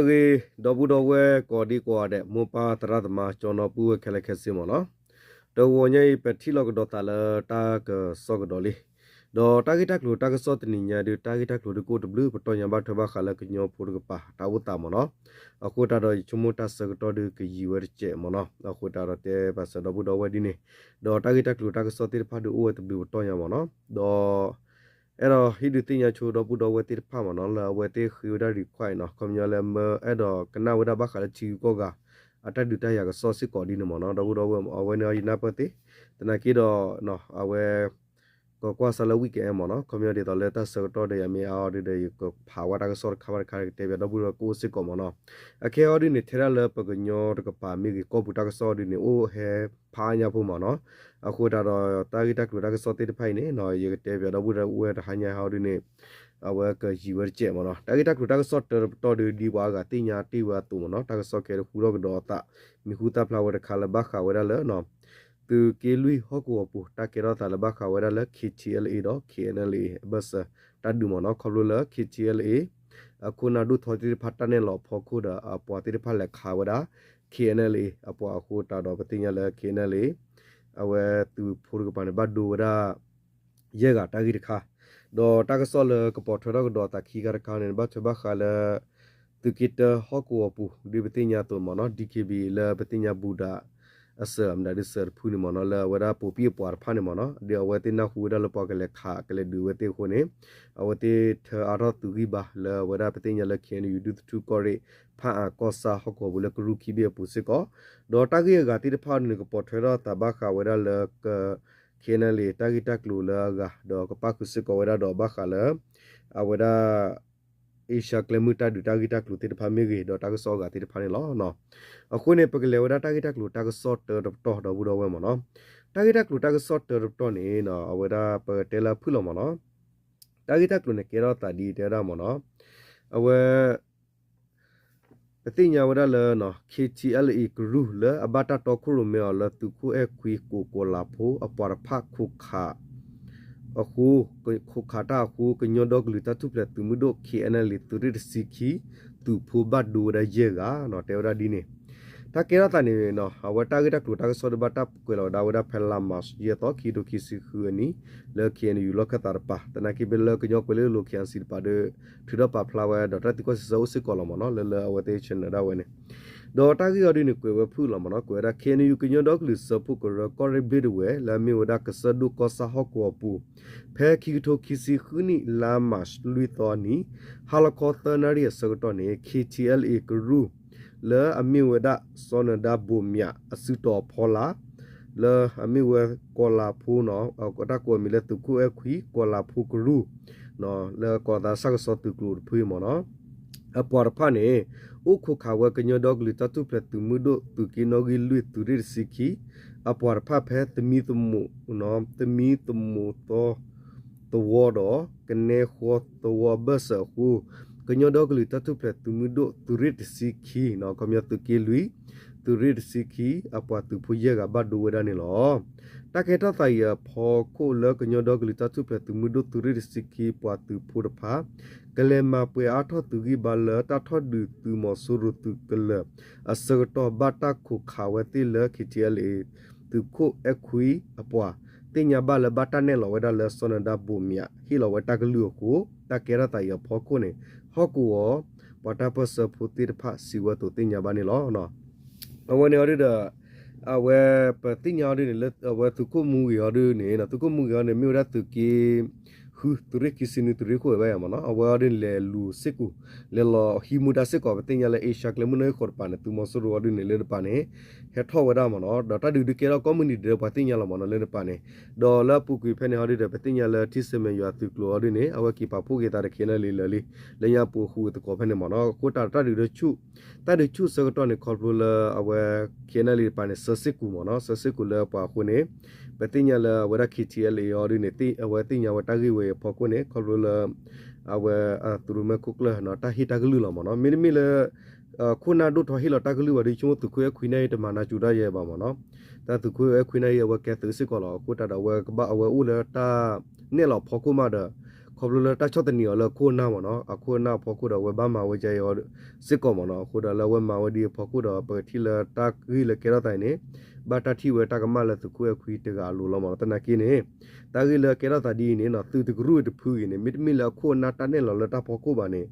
ဂ့ၤ ဒီပုၢ်ဒီဝဲၢ်ကိးဒံကိးဂၤဒဲး မိၢ်ပၢ်သရၣ်သမါ ကၠီနီပုၢ်ဝဲၢ်ခဲလၢာ်ခဲဆ့မ့ၢ်နီၤ, တဂီၤညါအံၤ ပထံၣ်လိာ်ကဒီးသးလၢတၢ်ကစီၣ်ကဒီးလံ. ဒီးတၢ်ဂ့ၢ်တၢ်ကျိၤတၢ်ကစီၣ်တနံၤညါဒုး တၢ်ဂ့ၢ်တၢ်ကျိၤဒုးကအိၣ်တဘျုး ပတီၢ်ညါဘၣ်ထွဲဘၣ်ဃးလၢကညီဖိတကပၤတၢ်အိၣ်သးမ့ၢ်နီၤ, အဃိသတးဒီးယဆိကမိၣ်တၢ်ဆၢကတီၢ်ဒုးကယံာ်ဝဲတစဲးမ့ၢ်နီၤ, အဃိသတးဒီးတဲဘၣ်စၢၤဒီပုၢ်ဒီဝဲၢ်ဒ်န့ၣ်, ဒီးတၢ်ဂ့ၢ်တၢ်ကျိၤတၢ်ကစီၣ်သ့ၣ်တဖၣ်ဒုးအိၣ်ဝဲတဘျုးပတီၢ်ညါမ့ၢ်နီၤ, ဒီး အဲၣ်ဒိးဟ့ၣ်ဒုးသ့ၣ်ညါဆိဒီပုၢ်ဒီဝဲၢ်သ့ၣ်တဖၣ်မ့ၢ်နီၤ လၢအဝဲသ့ၣ်ဃ့ဝဲဒၣ် request အံၤနီၤ, ခီပညီလၢမၢအဲၣ်ဒိးကနၣ်ဝဲဒၣ်ဘၣ်ဃးလၢထံဂုၤကီၢ်ဂၤ အတၢ်ဒုးတၢ်ယၤကစီၣ်စ့ၢ်ကီးဒ်န့ၣ်မ့ၢ်နီၤ, ဒီပုၢ်ဒီဝဲၢ်အဝဲန့ၣ်အီၤယနၢ်ပၢၢ်သ့, သနာ်က့ဒီး အဝဲ ကကွၢ်စၢ်လၢ weekend မ့ၢ်နီၤ, ခီပညီဒ်သိးလၢတၢ်ဆၢကတီၢ်ဒီးယမ့ၢ်အါအီၤဒုးဒီး ယကဖးဝဲတၢ်ကစီၣ်တခါဘၣ်တခါ ကတဲဘၣ်ဒီပုၢ်ဒီဝဲၢ်ကအိၣ်စ့ၢ်ကီးမ့ၢ်နီၤ, အခဲအံၤဒ်န့ၣ် ထဲဒၣ်လၢပကညီတကပၤမ့ၢ်ဂ့ၤ ကီၢ်ပူၤတၢ်ကစီၣ်ဒ်န့ၣ် အိၣ်ဟဲဖးအါညါဖိမ့ၢ်နီၤ, အဃိသတးဒီးတၢ်ဂ့ၢ်တၢ်ကျိၤတၢ်ကစီၣ်သ့ၣ်တဖၣ်အံၤန့ၣ် ယကတဲဘၣ်ဒီပုၢ်ဒီဝဲၢ်တဟါညါဟီဒ်န့ၣ် အဝဲကယံာ်ဝဲတစဲးမ့ၢ်နီၤ, တၢ်ဂ့ၢ်တၢ်ကျိၤတၢ်ကစီၣ်တၢတပတီၢ်ဒုး ဒ်ပှၤအါဂၤသ့ၣ်ညါတ့ၢ်ဝဲအသိးမ့ၢ်နီၤ, တၢ်ကစီၣ်ခဲအံၤဒုးဃူထီၣ်ကဒီးအသး မံၤဟူသၣ်ဖျါဝဲတခါလၢဘၣ်ဃးဝဲဒၣ်လၢ သုးက့လွံၢ်ဟီၣ်ကဝီၤပူၤ တၢ်ကဲထီၣ်သးလၢဘၣ်ဃးဝဲဒၣ်လၢ KTLA ဒီး KNLA အဘၢၣ်စၢၤတၢ်ဒုးမ့ၢ်နီၤ, ခီဖျိလၢ KTLA အခိၣ်နၢ်ဒိၣ်ထီသ့ၣ်တဖၣ်တၢ်နဲၣ်လီၤအဖီခိၣ်ဒီး အပှၤသ့ၣ်တဖၣ်လဲၤခးဝဲဒၣ် KNLA အပှၤအဃိသတးဒီး ပသ့ၣ်ညါလၢ KNLA အဝဲသုးဖိတကပၤန့ၣ် ဘၣ်ဒိဝဲဒၣ် ယဲၢ်ဂၤတၢ်ဂ့ၢ်တခါ, ဒီးတၢ်ကစီၣ်လၢကပိာ်ထွဲထီၣ်ကဒီးအသးခံခါတခါန့ၣ် ဘၣ်ထွဲဘၣ်ဃးလၢ သုးက့တၢဟီၣ်ကဝီၤပူၤ ဒ်ပသ့ၣ်ညါအသိးမ့ၢ်နီၤ DKBA လၢပသ့ၣ်ညါဘူးဒး အစၢၤ မတၤဒုးစၢၤတဖုန့ၣ်မ့ၢ်နီၤ လၢအဝဲဒၣ်ပိာ်ပံၣ်အပှၤတဖၣ်န့ၣ်မ့ၢ်နီၤ ဒီးအဝဲသ့ၣ်နၢ်ဟူဝဲဒၣ်လၢပှၤကလဲၤခးကလဲၤဒုးအဝဲသ့ၣ်အဃိန့ၣ် အဝဲသ့ၣ်ထၢအါထီၣ်သုးဂံၢ်ဘါလၢအဝဲဒၣ်ပသ့ၣ်ညါလၢ KNU ဒူသထူကီၢ်ရ့ၣ် ဖၣ်အၣ်ကီၢ်ဆၣ်ဟီၣ်ကဝီၤပူၤလၢကရူၢ်ခံဘ့ၣ်အပူၤစ့ၢ်ကီး, ဒီးတၢ်ဂ့ၢ်အဂၤသ့ၣ်တဖၣ်န့ၣ် ကပိာ်ထွဲထီၣ်သးဘၣ်ဃးဝဲဒၣ်လၢ KNLA တၢ်ဂ့ၢ်တၢ်ကျိၤလၢအဂၤ ဒီးကပၣ်ဃုာ်စ့ၢ်ကီးဝဲဒၣ်ဒီးဘၣ်ဃးလၢ အဝဲဒၣ် အ့ရှါကျဲမုၢ်တၢ်ဒုးတၢ်ဂ့ၢ်တၢ်ကျိၤသ့ၣ်တဖၣ်မ့ၢ်ဂ့ၤ ဒီးတၢ်ကစီၣ်အဂၤသ့ၣ်တဖၣ်န့ၣ်လီၤ. အဃိန့ၣ် ပကလဲၤဝဲဒၣ်တၢ်ဂ့ၢ်တၢ်ကျိၤတၢ်ကစီၣ်တၢတပတီၢ်ဒီပုၢ်ဒီဝဲၢ်မ့ၢ်နီၤ, တၢ်ဂ့ၢ်တၢ်ကျိၤတၢ်ကစီၣ်တၢတပတီၢ်န့ၣ် အဝဲဒၣ်ပတဲလၢအဖုၣ်လီၤမ့ၢ်နီၤ, တၢ်ဂ့ၢ်တၢ်ကျိၤန့ၣ်ကဲထီၣ်သးဒ်တဲဝဲဒၣ်မ့ၢ်နီၤ, အဝဲ ပသ့ၣ်ညါဝဲဒၣ်လၢ KTLA ကရူၢ်လၢအဘၣ်တၢ်တီခိၣ်ရိၣ်မဲအီၤလၢသုးခိၣ်အဲၣ်ခွံကိးကီၤလၤဖိ အပှၤတဖၣ်ခိးခး အဃိ ခိးခးတၢ်အဃိ ကညီဒီကလုာ်တၢ်ထူၣ်ဖျဲးသုးမုၢ်ဒိၣ် KNLA သုးရ့ၣ်တဆံခံ သုးဖိဘၣ်ဒိဝဲဒၣ်ယဲၢ်ဂၤနီၤ တဲဝဲဒၣ်ဒ်န့ၣ်, တၢ်ကဲထီၣ်သးန့ၣ်နီၤ အဝဲတၢ်ဂ့ၢ်တၢ်ကျိၤတၢ်ကစီၣ်ဒုးဘၣ်တၢ်ကွဲးလီၤဝဲဒၣ်ဖဲလါမး ယဲၢ်သီ ခံကထိခံဆံဃုအနံၣ် လၢ KNU လီၢ်ခၢၣ်သးတပၤ သနာ်က့ဖဲလၢကညီကွဲၤလ့လိၤ KIC တပၤဒီး ထုးထီၣ်ပာ်ဖျါဝဲဒီးတၢ်သံကွၢ်စံးဆၢအိၣ်စ့ၢ်ကီးလီၤမ့ၢ်နီၤ လၢလၢအဝဲသ့ၣ် channel ဒၣ်ဝဲန့ၣ်, ဒီးတၢ်ဂ့ၢ်အီၤဒ်န့ၣ် ကွဲးဝဲဖုၣ်လီၤမ့ၢ်နီၤ ကွဲးဝဲဒၣ် KNU ကညီဒီကလုာ်စၢဖှိၣ်ကရၢကီၢ်ရ့ၣ်ဘျ့ၣ်ဒဝဲၢ် လၢအမ့ၢ်ဝဲဒၣ်ကစၢၢ်ဒိၣ်ကီၢ်ဆၣ်ဟီၣ်ကဝီၤပူၤ ဖဲခံကထိခံဆံဃုနံၣ် လါမး လွံၢ်သီအနံၤ ဟါလီၤခီသၢနၣ်ရံၣ်အဆၢကတီၢ်န့ၣ် KTLA ကရူၢ် လၢအမ့ၢ်ဝဲဒၣ် စီၤနၢၤဒါဘိးမၠး အစုတီၤအဖီလာ် လၢအမ့ၢ်ဝဲကီၤလၤဖိနီၤ တၢ်ကိးအမံၤလၢသုးခိၣ်အဲၣ်ခွံ ကီၤလၤဖိကရူၢ် လၢကီၢ်သးစၢ်ကစီၣ်သုးကျိၤတဖုမ့ၢ်နီၤ အပှၤတဖၣ်န့ၣ် အိၣ်ခိးခးဝဲကညီဒီကလုာ်တၢ်ထူၣ်ဖျဲးသုးမုၢ်ဒိၣ်သုးက့နီၣ်ဂံၢ်လွံၢ်သုးရ့ၣ်တဆံခံ အပှၤတဖၣ်ဖဲသမံသမိး သမံသမိးသီ သဝီဒီး ကနဲဃီသဝီအဘၢၣ်စၢၤအဃိ ကညီဒီကလုာ်တၢ်ထူၣ်ဖျဲးသုးမုၢ်ဒိၣ်သုးရ့ၣ်တဆံခံ ခီပညီသုးက့လွံၢ် သုးရ့ၣ်တဆံခံ အပှၤသုးဖိယဲၢ်ဂၤဘၣ်ဒိဝဲဒၣ်န့ၣ်လီၤ. တၢ်ကဲထီၣ်သးအံၤအဖီခိၣ်လၢကညီဒီကလုာ်တၢ်ထူၣ်ဖျဲးသုးမုၢ်ဒိၣ်သုးရ့ၣ်တဆံခံပှၤသုးဖိတဖၣ် ကလဲၤမၤပှဲၤအါထီၣ်သုးဂံၢ်ဘါလၢတၢ်ထီၣ်ဒုးသုးမီၤစိရိၤသုးကလၢၤအဆၢကတီၢ် ဘၣ်တၢ်ခိးခးဝဲသ့ၣ်လၢ KTLA သုးခိၣ်အဲၣ်ခွံအပှၤ သ့ၣ်ညါဘၣ်လၢဘၣ်တၢ်နဲၣ်လီၤဝဲဒၣ်လၢစီၤနၢၤဒါဘိးမၠး ဟ့ၣ်လီၤဝဲတၢ်ကလုၢ်အဃိ တၢ်ကဲထီၣ်သးအံၤအဖီခိၣ်န့ၣ် ဟီၣ်ကဝီၤ ပှၤတၢ်ပၢၢ်ဆၢဖိသ့ၣ်တဖၣ်စံးဝဲအသိးသ့ၣ်ညါဘၣ်န့ၣ်လီၤ. အဝဲန့ၣ်အီၤဒုးဒီး အဝဲပသ့ၣ်ညါအီၤဒုးန့ၣ် လၢအဝဲသုးခိၣ်မူဂ့ၤအီၤဒုးန့ၣ် သုးခိၣ်မူဂ့ၤအီၤန့ၣ် မ့ၢ်ဝဲဒၣ်သုးက့ ဃု သုးရ့ၣ်ခံဆံနွံ သုးရ့ၣ်ခိၣ်ဝဲဘၣ်ယၤမ့ၢ်နီၤ အဝဲအီၤဒုးန့ၣ် လဲၤလူၤစ့ၢ်ကီး လဲၤလီၤဟံးမူဒါစ့ၢ်ကီး ပသ့ၣ်ညါလၢ အ့ရှါကျဲမုၢ်နီၣ်ဂံၢ်ဃိးတပၤန့ၣ် သုးမီၤစိရိၤအီၤဒုးန့ၣ် လၢတပၤန့ၣ် ဟဲထီၣ်ဝဲဒၣ်မ့ၢ်နီၤ ဒီးတၢ်ဒုးဒုးကဲထီၣ်ကိးမုၢ်နံၤဒဲး ပှၤသ့ၣ်ညါလီၤမ့ၢ်နီၤ လၢတပၤန့ၣ် ဒီးလၢအပူၤကွံာ်ဖဲန့ၣ်အီၤဒုးဒီး ပသ့ၣ်ညါလၢထံဆၢမဲာ်ယွၤသုးကျိၤအီၤဒုးန့ၣ် အဝဲက့ၤပာ်ဖှိၣ်က့ၤသးဒီး KNLA လၢာ်လံ လၢညါပူၤဃုာ်သကိးဖဲန့ၣ်မ့ၢ်နီၤ အဃိတၢ်တၢ်ဒုးဒုးဆူၣ် တၢ်ဒုးဆူၣ်ဆၢကတီၢ်န့ၣ် ခီဖျိလၢအဝဲ KNLA တပၤန့ၣ် ဆှၢစ့ၢ်ကီးမ့ၢ်နီၤ ဆှၢစ့ၢ်ကီးလၢပှၤအဃိန့ၣ် ပသ့ၣ်ညါလၢအဝဲဒၣ် KTLA အီၤဒုးန့ၣ် အဝဲသ့ၣ်ညါဝဲတၢ်ဂ့ၢ်ဝဲအံၤအဖီခိၣ်န့ၣ် ခီဖျိလၢ အဝဲသုးရိၣ်မဲခိၣ်ကျၢၢ်နီၤ တၢ်ဟ့ၣ်တၢ်ကလုၢ်လီၤမ့ၢ်နီၤ မ့တမ့ၢ်လၢ ခိၣ်နၢ်ဒိၣ်ထီၣ်ဟ့ၣ်လီၤတၢ်ကလုၢ်ဘၣ်ဒီး ဆိကမိၣ်သုးခိၣ်အဲၣ်ခွံန့ၣ် တမၤနၢ်စူၤတၢ်ယဲဘၣ်မ့ၢ်နီၤ တၢ်သုးခိၣ်အဲၣ်ခွံန့ၣ်အံၤ အဝဲကဲသုးစ့ၢ်ကီးလီၤ အဃိတၢ်ဒီးအဝဲကဘၣ်အဝဲအိၣ်လၢတၢ်နဲၣ်လီၤဖီခိၣ်မးဒီး ခီဖျိလၢတၢ်ဆီၣ်သနံးအီၤလၢအခိၣ်အနၢ်မ့ၢ်နီၤ, အခိၣ်အနၢ်အဖီခိၣ်ဒီး အဝဲဘၣ်မၤဝဲဒ်အံၤအီၤစ့ၢ်ကီးမ့ၢ်နီၤ. အဃိဒီးလၢအဝဲမၤဝဲဒ်အဖီခိၣ်ဒီး ပကထံၣ်လၢတၢ်ဂ့ၢ်လၢကဲထီၣ်သးအံၤန့ၣ် ဘၣ်တၢ်ထံၣ်ဝဲတၢ်ကမၣ်လၢသုးခိၣ်အဲၣ်ခွံတဂၤအလိၤလီၤမ့ၢ်နီၤ. သနာ်က့န့ၣ် တၢ်ဂ့ၢ်လၢကဲထီၣ်သးဒ်အံၤန့ၣ်နီၤ, သုးတကရူၢ်တဖုဂ့ၤန့ၣ် မ့တမ့ၢ်လၢအခိၣ်အနၢ်တၢ်နဲၣ်လီၤလၢတၢ်ဖီခိၣ်ဘၣ်န့ၣ်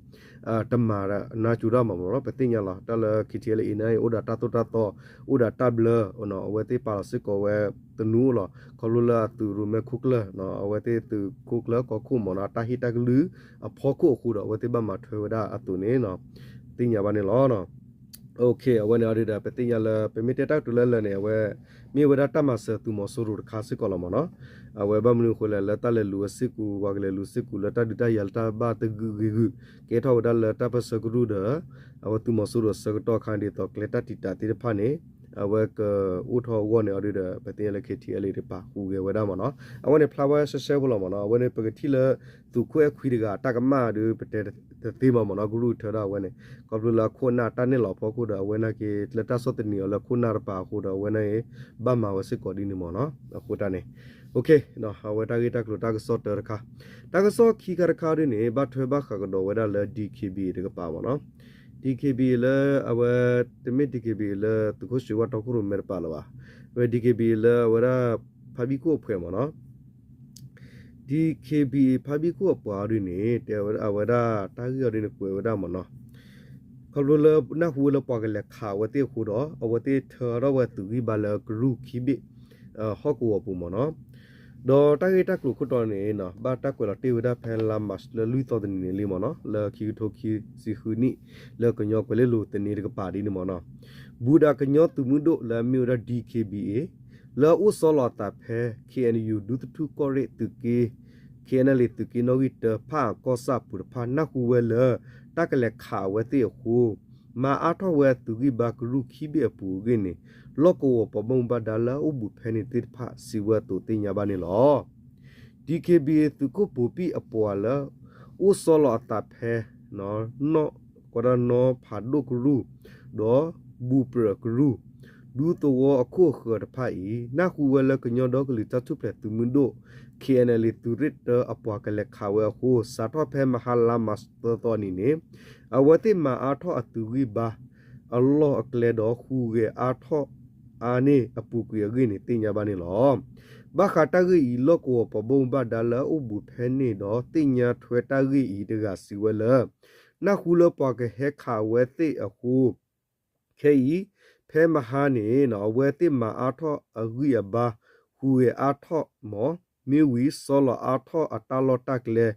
တမၤနၢ်စူၤတၢ်မ့ၢ်နီၤ. ပသ့ၣ်ညါလီၤ တၢ်လၢ KTLA အံၤန့ၣ် အိၣ်ဒီးတၢ်သိၣ်တၢ်သီ, အိၣ်ဒီးတၢ်ဘျၢ, အဝဲသ့ၣ်ပာ်လီၤစ့ၢ်ကီးဝဲသနူလီၤ. ခီဖျိလၢအသုးရိၣ်မဲခိၣ်ကျၢၢ်, အဝဲသ့ၣ်သုးခိၣ်ကျၢၢ်ကီၢ်ခိၣ်မ့ၢ်နီၤ, တၢ်ဟ့ၣ်တၢ်ကလုၢ်အဖီခိၣ်အဃိဒီး အဝဲသ့ၣ်ဘၣ်မၤထွဲဝဲဒၣ်အသိးန့ၣ် သ့ၣ်ညါဘၣ်န့ၣ်လီၤ. အဝဲန့ၣ်အီၤဒုးဒီး ပသ့ၣ်ညါလၢ ပမ့ၢ်တဲတၢ်ကတိၤလၢလၢာ်န့ၣ် အဝဲ မ့ၢ်ဝဲဒၣ်တၢ်မၤစၢၤသုးမီၤစိရိၤတခါစ့ၢ်ကီးလီၤမ့ၢ်နီၤ. အဝဲဘၣ်မနုၤအဃိလဲၣ် လၢတၢ်လဲၤလူၤဝဲစ့ၢ်ကီး ပှၤကလဲၤလူၤစ့ၢ်ကီးလၢတၢ်ဒုးတၢ်ယၤလၢတၢ်ဘၣ်တဂုာ်ဂ့ၤဂုာ် ကဲထီၣ်ဝဲဒၣ်လၢတၢ်ပၢၢ်ဆၢကရူၢ်ဒီး အဝဲသုးမီၤစိရိၤအဆၢကတီၢ်အခါ ဒ်သိးကျဲတၢ်တံာ်တာ်သ့ၣ်တဖၣ်န့ၣ် အဝဲကအိၣ်ထီၣ်အဂီၢ်န့ၣ်အီၤဒုးဒီး ပသ့ၣ်ညါလၢ KTLA တကပၤဟူးဂဲၤဝဲဒၣ်မ့ၢ်နီၤ. အဝဲန့ၣ်ဖျါဝဲရှဲရှဲဖိလီၤမ့ၢ်နီၤ. အဝဲန့ၣ်ပကထံၣ်လၢ သုးခိၣ်အဲၣ်ခွံတဂၤတၢ်ကမၣ်ဒီး ပတဲတသ့ဘၣ်မ့ၢ်နီၤ, ကရူၢ်ကထၢဒၣ်အဝဲန့ၣ် ခီဖျိလၢအခိၣ်အနၢ်တၢ်နဲၣ်လီၤအဖီခိၣ်ဒီး အဝဲန့ၣ်က့ လၢတၢ်ဆီၣ်သနံးအီၤလၢအခိၣ်အနၢ်တကပၤအဃိဒီး အဝဲန့ၣ် ဘၣ်မၤဝဲစ့ၢ်ကီးဒ်န့ၣ်မ့ၢ်နီၤ. အဃိတၢ်န့ၣ် အဝဲတၢ်ဂ့ၢ်တၢ်ကျိၤတၢ်ကစီၣ်တၢတခါ, တၢ်ကစီၣ်ခံခါတခါဒ်န့ၣ် ဘၣ်ထွဲဘၣ်ဃးကဒီးဝဲဒၣ်လၢ DKBA တကပၤမ့ၢ်နီၤ. DKBA လၢအဝဲ တမ့ၢ် DKBA လၢသုးခိၣ်စံးဝါတီခိၣ်ရိၣ်မဲတကပၤလၢၤဘၣ်, အဝဲ DKBA လၢအဝဲဒၣ် ဖါဘံၣ်ခိၣ်အဖှဲးမ့ၢ်နီၤ. DKBA ဖါဘံၣ်ခိၣ်အပှၤအီၤဒ်န့ၣ် တဲဝဲဒၣ်အဝဲဒၣ်တၢ်ဂ့ၢ်အီၤဒ်န့ၣ်ကွဲးဝဲဒၣ်မ့ၢ်နီၤ, ခီဖျိလၢနၢ်ဟူဝဲလၢပှၤကလဲၤခးအဝဲသ့ၣ်အဃိဒီး အဝဲသ့ၣ်ထၢထီၣ်ဝဲသုးဂံၢ်ဘါလၢကရူၢ်ခံဘ့ၣ် ဟီၣ်ကဝီၤပူၤမ့ၢ်နီၤ. ဒီးတၢ်ဂ့ၢ်တၢ်ကျိၤခိၣ်တီန့ၣ် ဘၣ်တၢ်ကွဲးလီၤတ့ၢ်ဝဲဒၣ်ဖဲလါမးလၢလွံၢ်သီတနံၤန့ၣ်လံမ့ၢ်နီၤ, လၢခံကထိခံဆံဃုနံၣ် လၢကညီကွဲၤလ့လိၤသန့တကပၤဒ်န့ၣ်မ့ၢ်နီၤ, ဘူးဒးကညီသုးမုၢ်ဒိၣ်လၢအမ့ၢ်ဝဲဒၣ် DKBA လၢအအိၣ်ဆီလီၤအသးဖဲ KNU ဒူသထူၣ်ကီၢ်ရ့ၣ်သုးက့ KNLA သုးက့နီၣ်ဂံၢ်တၢ ဖးအၣ်ကီၢ်ဆၣ်ပူၤတဖၣ် နၢ်ဟူဝဲလၢ တၢ်ကလဲၤခးအဝဲသ့ၣ်အဃိ မၤအါထီၣ်ဝဲအသုးဂံၢ်ဘါကရူၢ်ခံဘ့ၣ်အပူၤအဂ့ၢ်န့ၣ် လီၢ်ကဝီၤပှၤဘၣ်မူဘၣ်ဒါလၢအအိၣ်ဘူးဖဲန့ၣ်သ့ၣ်တဖၣ် စံးဝဲအသိးသ့ၣ်ညါဘၣ်န့ၣ်လီၤ. DKBA သုးခိၣ်ပိာ်ပံၣ်အပှၤလၢ အိၣ်ဆီလီၤအသးဖဲ နီၢ်ကီးနီဖးဒိၣ်ကရူၢ် ဒီးဘူးပြၢးကရူၢ် ဒူသဝီအခိၣ်အဃၢၤတဖၣ်အံၤ နၢ်ဟူဝဲလၢကညီဒီကလုာ်တၢ်ထူၣ်ဖျဲးသုးမုၢ်ဒိၣ် KNLA သုးရ့ၣ်တၢအပှၤကလဲၤခးဝဲအဃိ စးထီၣ်ဖဲမဟါလါမးသၢသီအနံၤန့ၣ် အဝဲသ့ၣ်မၤအါထီၣ်အသုးဂံၢ်ဘါ အလီၢ်အကျဲဒီး ဟူးဂဲၤအါထီၣ်အါန့ၢ်အပူၤကွံာ်အဂ့ၢ်န့ၣ် သ့ၣ်ညါဘၣ်န့ၣ်လီၤ. ဘၣ်ဃးတၢ်ဂ့ၢ်အံၤ လီၢ်ကဝီၤပှၤဘၣ်မူဘၣ်ဒါလၢအအိၣ်ဘူးဖဲန့ၣ်ဒီး သ့ၣ်ညါထွဲတၢ်ဂ့ၢ်အံၤတဂၤစံးဝဲလၢ နၢ်ဟူလၢပှၤကဟဲခးအဝဲသ့ၣ်အဃိ ခဲအံၤ ဖဲမဟါန့ၣ် အဝဲသ့ၣ်မၤအါထီၣ်အဂံၢ်အဘါ ဟူးဂဲၤအါထီၣ်မး မ့ၢ်ဝံၤ ဆီလီၤအါထီၣ်အတၢ်လီၢ်တၢ်ကျဲ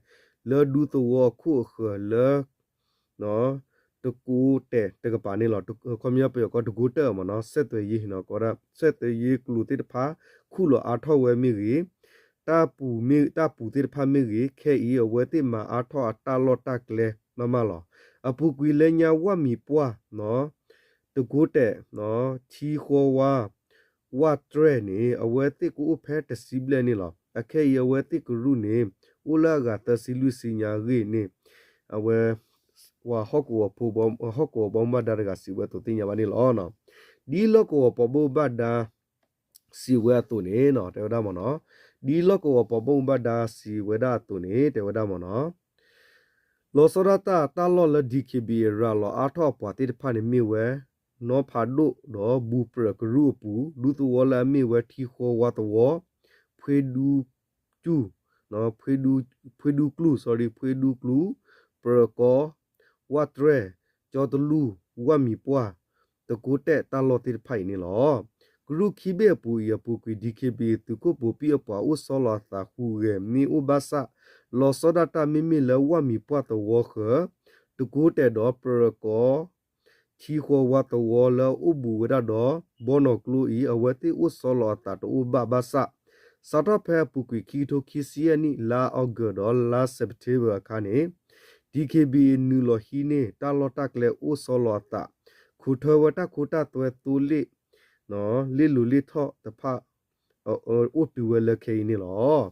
လၢဒူသဝီအခိၣ်အဃၢၤလၢ တကိးတဲာ်တကပၤန့ၣ်လီၤ. ခီပညီပယီၤကိးတကိးတဲာ်မ့ၢ်နီၤ ဆက်သွယ်ရေး ကိးဒၣ် ဆက်သွယ်ရေးကျိၤသ့ၣ်တဖၣ် ခူၣ်လီၤအါထီၣ်ဝဲမ့ၢ်ဂ့ၤ, တၢ်ပူၤမ့ၢ် တၢ်ပူၤသ့ၣ်တဖၣ်မ့ၢ်ဂ့ၤ ခဲအံၤ အဝဲသ့ၣ်မၤအါထီၣ်အတၢ်လီၢ်တၢ်ကျဲမးမးလီၤ. အပူၤကွံာ်လၢညါဝၢ်မံၤပှၢ် တကိးတဲာ် ထံဃီဝါ ဝၢ်တြဲၣ်န့ၣ် အဝဲသ့ၣ်ကအိၣ်ဖဲတဆံဘျဲၣ်န့ၣ်လီၤ. အခဲအံၤအဝဲသ့ၣ်ကရူၢ်န့ၣ် အိၣ်လၢအဂၤသၢဆံလွံၢ်ဆံညါအဂ့ၢ်န့ၣ် အဝဲ ပှၤဟီၣ်ကဝီၤဖိ ဟီၣ်ကဝီၤဘၣ်မူဘၣ်ဒါတဂၤစံးဝဲအသိးသ့ၣ်ညါဘၣ်န့ၣ်လီၤ. ဒ်လီၢ်ကဝီၤပှၤဘၣ်မူဘၣ်ဒါ စံးဝဲအသိးန့ၣ် တဲဝဲဒၣ်မ့ၢ်နီၤ, ဒ်လီၢ်ကဝီၤပှၤဘၣ်မူဘၣ်ဒါစံးဝဲဒၣ်အသိးန့ၣ် တဲဝဲဒၣ်မ့ၢ်နီၤ လီၤဆီဒၣ်တၢ် တၢ်လီၢ်လၢ DKBA ရၤလီၤအါထီၣ်အပှၤသ့ၣ်တဖၣ်န့ၣ်မ့ၢ်ဝဲ နီဖးဒိၣ်ဒီးဘူးပြၢးကရူၢ်အပူၤ ဒူသဝီလၢအမ့ၢ်ဝဲထံဃီဝါသဝီ ဖှ့ဒူကၠူၢ် ဖှ့ဒူကၠူၢ် sorry ဖှ့ဒူကၠူၢ် ပြၢးကီ ဝၢ်တြဲၣ် ကၠီတလူၢ် ဝၢ်မံၤပှၢ် တကိးတဲာ်တၢ်လီၢ်သ့ၣ်တဖၣ်အံၤန့ၣ်လီၤ. ကရူၢ်ခံဘ့ၣ်အပူၤအံၤ အပူၤကွံာ် DKBA သုးခိၣ်ပိာ်ပံၣ်အပှၤအိၣ်ဆီလီၤအသးဟူးဂဲၤမ့ၢ်အိၣ်ဘၣ်ဆၣ် လီၤဆီဒၣ်တၢ်မ့မ့ၢ်လၢဝၢ်မံၤပှၢ်သဝီဃၢၤ တကိးတဲာ်ဒီးပြၢးကီ ထံဃီဝါသဝီလၢအအိၣ်ဘူးဝဲဒၣ်ဒီး ဘီနီၢ်ကျိအံၤ အဝဲသ့ၣ်အိၣ်ဆီလီၤအသးတအိၣ်ဘၣ်ဘၣ်ဆၣ် စးထီၣ်ဖဲအပူၤကွံာ်ခံကထိခံဆံယဲၢ်နံၣ် လါအီကူးဒီးလါစဲးပထ့ဘၢၣ်အခါန့ၣ် DKBA နုာ်လီၤဟံးန့ၢ်တၢ်လီၢ်တၢ်ကျဲအိၣ်ဆီလီၤအသး ခိးထၢဝဲတၢ်ခိတၢ်သွဲသိလ့ၣ် လ့ၣ်လိၤလ့ၣ်ထီၣ်တဖၣ် အိၣ်တုၤဝဲလၢခဲအံၤန့ၣ်လီၤ.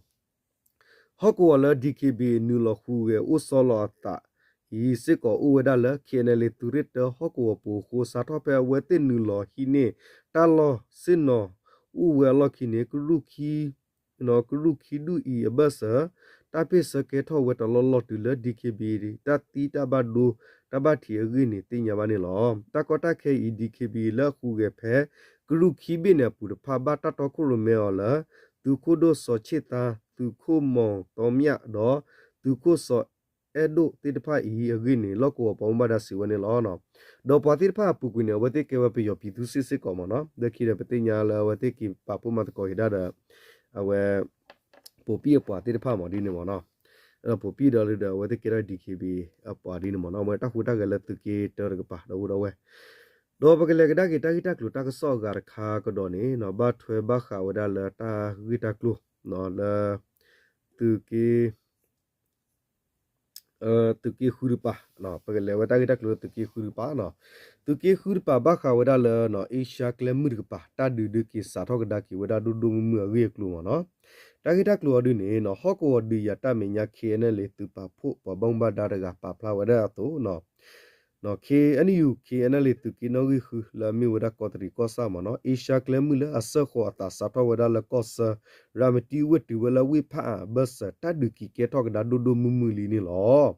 ဟီၣ်ကဝီၤလၢ DKBA နုာ်လီၤဟူးဂဲၤအိၣ်ဆီလီၤအသးအံၤစ့ၢ်ကီးအိၣ်ဝဲဒၣ်လၢ KNLA သုးရ့ၣ်တၢဟီၣ်ကဝီၤပူၤအဃိ စးထီၣ်ဖဲအဝဲသ့ၣ်နုာ်လီၤဟံးန့ၢ်တၢ်လီၢ်ဆ့ၣ်နီၤအိၣ်ဝဲအလီၢ်ခံန့ၣ် ကရူၢ်ခံဒူၣ်အံၤအဘၢၣ်စၢၤ တၢ်ပ့ၢ်ဆၢကဲထီၣ်ဝဲတလီၢ်လီၢ်တုၤလၢ DKBA တၢ်သံတၢ်ဘၣ်ဒိ တၢ်ဘၣ်ထံးအဂ့ၢ်န့ၣ် သ့ၣ်ညါဘၣ်န့ၣ်လီၤ. တၢ်ကီတၢ်ခဲအံၤ DKBA လၢအဟူးဂဲၤဖဲ ကရူၢ်ခံဘ့ၣ်န့ၣ်အပူၤတဖၣ် ဘၣ်တၢ်တီခိၣ်ရိၣ်မဲအီၤလၢ သုးခိၣ်ဒိၣ်စီၤဆ့ၣ်သါ, သုးခိၣ်မီၤသီမၠၣ် ဒီး သုးခိၣ်စီၤအဲၣ်ဒိၣ်သ့ၣ်တဖၣ်အံၤအဂ့ၢ်န့ၣ် လီၢ်ကဝီၤပှၤဘၣ်မူဘၣ်ဒါစံးဝဲန့ၣ်လီၤ. ဒီးပှၤသ့ၣ်တဖၣ်အပူၤကွံာ်န့ၣ် အဝဲသ့ၣ်ကဲဝဲပယီၤပြည်သူ့စစ်စ့ၢ်ကီးမ့ၢ်နီၤ. လၢခံဒီး ပသ့ၣ်ညါလၢအဝဲသ့ၣ်က့ၤပာ်ဖှိၣ်မၤသကိးက့ၤဒၣ်ဒီး အဝဲ ပိာ်ပံၣ်အပှၤသ့ၣ်တဖၣ်မ့ၢ်ဒ်န့ၣ်မ့ၢ်နီၤ. ဒီးပိာ်ပံၣ်ဒီးလၢဒီး အဝဲသ့ၣ်ကဲထီၣ် DKBA အပှၤဒ်န့ၣ်မ့ၢ်နီၤ. အဝဲတၢ်ဟူးတၢ်ဂဲၤလၢသုးက့တၢတကပၤ ဒီပုၢ်ဒီဝဲၢ် ဒီးပကလဲၤကဒါက့ၤတၢ်ဂ့ၢ်တၢ်ကျိၤတၢ်ကစီၣ်အဂၤတခါကဒီးန့ၣ် ဘၣ်ထွဲဘၣ်ဃးဝဲဒၣ်လၢတၢ်ဂ့ၢ်တၢ်ကျိၤ လၢ သုးက့ သုးက့ဃုတပၤ, ပကလဲၤဝဲတၢ်ဂ့ၢ်တၢ်ကျိၤလၢသုးက့ဃုတပၤနီၤ. သုးက့ဃုတပၤဘၣ်ဃးဝဲဒၣ်လၢ အ့ရှါကျဲမုၢ်တကပၤ တၢ်ဒုးဒုးက့ၤစးထီၣ်ကဒါက့ၤဝဲဒၣ်ဒိၣ်ဒိၣ်မုၢ်မုၢ်အဂ့ၢ်အကျိၤမ့ၢ်နီၤ. တၢ်ဂ့ၢ်တၢ်ကျိၤအီၤဒုန့ၣ်နီၤ ဟီၣ်ကဝီၤဒုးယၤတၢ်မဲာ်ညါ KNLA သုးပာ်ဖှိၣ်ပှၤဘၣ်မူဘၣ်ဒါတဂၤပာ်ဖျါဝဲဒၣ်အသိး KNU KNLA သုးက့နီၣ်ဂံၢ်ဃု လၢအမ့ၢ်ဝဲဒၣ်ကီးတရံးကီၢ်ဆၣ်မ့ၢ်နီၤ အ့ရှါကျဲမုၢ်လၢအစၢဃီၤအသးစးထီၣ်ဝဲဒၣ်လၢကီၢ်ဆၢ ရၤမတံဝ့ၢ်တုၤဝဲလၢဝ့ၢ်ဖးအါအဘၢၣ်စၢၤ တၢ်ဒုးက့ၤကဲထီၣ်ကဒါဒိၣ်ဒိၣ်မုၢ်မုၢ်လံန့ၣ်လီၤ.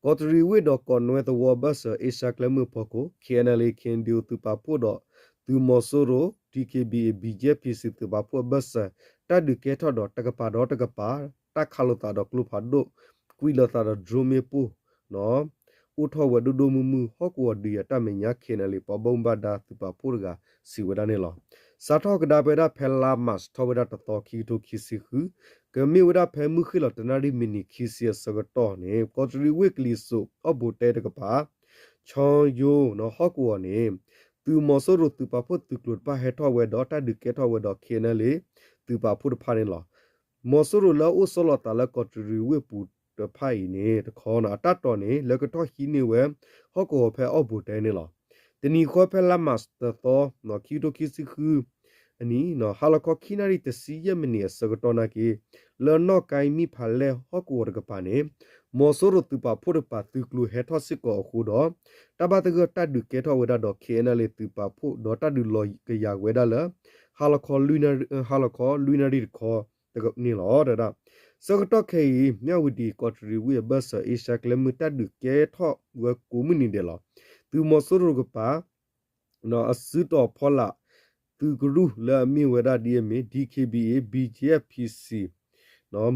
ကီးတရံးဝ့ၢ်ဒီးကီးနွဲသဝီအဘၢၣ်စၢၤ အ့ရှါကျဲမုၢ်အဖီခိၣ် KNLA KNDO သုးပာ်ဖှိၣ်ဒီး သုးမီၤစိရိၤ DKBA BGF PC သုးပာ်ဖှိၣ်အဘၢၣ်စၢၤ တၢ်ဒုးကဲထီၣ်ဒီးတကပၤဒီးတကပၤ တၢ်ခးလိာ်သးဒီးကျိဖးဒိၣ် ကွံာ်လိာ်သးဒီး drone မ့ၣ်ပိၢ် အိၣ်ထီၣ်ဝဲဒိၣ်ဒိၣ်မုၢ်မုၢ် ဟီၣ်ကဝီၤဒုးယၤတၢ်မဲာ်ညါ KNLA ပှၤဘၣ်မူဘၣ်ဒါသုးပာ်ဖှိၣ်တဂၤစံးဝဲဒၣ်န့ၣ်လီၤ. စးထီၣ်ကဒါဝဲဒၣ်ဖဲလါမးၢ်ၡးထီၣ်ဝဲဒၣ်တသီ ခံကထိခံဆံဃု ကမ့ၢ်ဝဲဒၣ်ဖဲမုၢ်ဃ့ၢ်လီၤတနၣ်ရံၣ်မံးနံးခံဆံအဆၢကတီၢ်န့ၣ် ကီးတရံးဝ့ၢ်ကလံၤစိး အီၣ်ဘိးတဲတကပၤ ဆီယိ ဟီၣ်ကဝီၤန့ၣ် သုးမီၤစိရိၤသုးပာ်ဖှိၣ်သုးကျိၤတဖၣ်ဟဲထီၣ်ဝဲဒီးတၢ်ဒုးကဲထီၣ်ဝဲဒီး KNLA သုးပာ်ဖှိၣ်တဖၣ်န့ၣ်လီၤ. မီၤစိရိၤလၢအအိၣ်ဆီလီၤသးလၢကီးတရံးဝ့ၢ်ပူၤတဖၣ်အံၤန့ၣ် တခီ အတၢ်တိာ်န့ၣ် လဲၤကထီၣ်ဟံးန့ၢ်ဝဲ ဟီၣ်ကဝီၤဖဲအီၣ်ဘိးတဲန့ၣ်လီၤ. တနံၤဃီဖဲလါမးၢ်ၡးတသီ ခံကထိခံဆံဃု အနံၤ ဟါလီၤခီခံနၣ်ရံၣ်တဆံယဲၢ်မံးနံးအဆၢကတီၢ်နာ်က့ လၢနီၣ်ကါမံၣ်ဖးလဲၢ်ဟီၣ်ကဝီၤတကပၤန့ၣ် မီၤစိရိၤသုးပာ်ဖှိၣ်တကပၤသုးကျိၤဟဲထီၣ်စ့ၢ်ကီးအဃိဒီး တၢ်ဘၣ်သဂၢၢ်တၢ်ဒုးကဲထီၣ်ဝဲဒၣ်ဒီး KNLA သုးပာ်ဖှိၣ်ဒီးတၢ်ဒုးလီၤကယၤဝဲဒၣ်လၢ ဟါလီၤခီ လွံၢ်နၣ်ရံၣ်တခီန့ၣ်လီၤ. တဲဝဲဒၣ် ဆၢကတီၢ်ခဲအံၤ မၠၣ်ဝတံၤကီးတရံးဝ့ၢ်အဘၢၣ်စၢၤ အ့ရှါကျဲမုၢ်တၢ်ဒုးကဲထီၣ်ဝဲကိးမုၢ်နံၤဒဲးလီၤ. သုးမီၤစိရိၤတကပၤ အစုတီၤဖီလာ် သုးကရူၢ်လၢအမ့ၢ်ဝဲဒၣ်ဒ်အမ့ၢ် DKBA BGF PC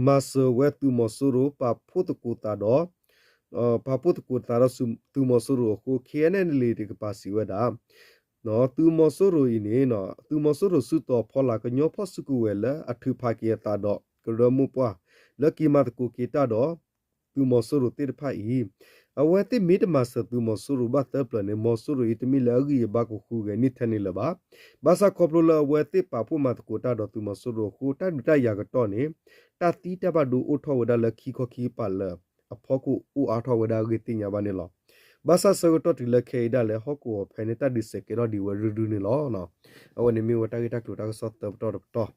မၤစၢၤဝဲသုးမီၤစိရိၤ ပာ်ဖှိၣ်သကိးသးဒီး ပာ်ဖှိၣ်သကိးသးဒီးသုးမီၤစိရိၤအဃိ KNLA တကပၤစံးဝဲဒၣ် သုးမီၤစိရိၤအံၤန့ၣ် သုးမီၤစိရိၤစုတီၤဖီလာ်ကညီဖီၣ်စုကဝဲၤလၢအထုးဖးက့ၤအသးဒီးကရၢမိၢ်ပှၢ် လၢက့ၤမၤသကိးက့ၤတၢ်ဒီး သုးမီၤစိရိၤသ့ၣ်တဖၣ်အံၤ အဝဲသ့ၣ်မ့ၢ်တမၤစၢၤသုးမီၤစိရိၤဘၣ်သၢပျၢၤန့ၣ် မီၤစိရိၤအံၤတမ့ၢ်လၢအဂံၢ်အဘါကဃုဂဲၤန့ၢ်ထဲန့ၣ်လၢၤဘၣ်. ဘၣ်ဆၣ်ခီဖျိလၢအဝဲသ့ၣ်ပာ်ဖှိၣ်မၤသကိးတၢ်ဒီးသုးမီၤစိရိၤအဃိ တၢ်ဒုးတၢ်ယၤကတီၢ်န့ၣ် တၢ်သံတၢ်ဘၣ်ဒိအိၣ်ထီၣ်ဝဲဒၣ်လၢခံခီခံကပၤလၢာ်အဖီခိၣ်အိၣ်အါထီၣ်ဝဲဒၣ်အဂ့ၢ်သ့ၣ်ညါဘၣ်န့ၣ်လီၤ. ဘၣ်ဆၣ်ဆၢကတီၢ်တုၤလၢခဲအံၤဒၣ်လဲာ် ဟီၣ်ကဝီၤဖဲန့ၣ် တၢ်ဒုးစဲးကဲထီၣ်ဒံးဝဲရုၢ်ရုၢ်န့ၣ်လီၤ. အဝဲန့ၣ်မ့ၢ်ဝဲတၢ်ဂ့ၢ်တၢ်ကျိၤတၢ်ကစီၣ်သၢပတီၢ်တပတီၢ်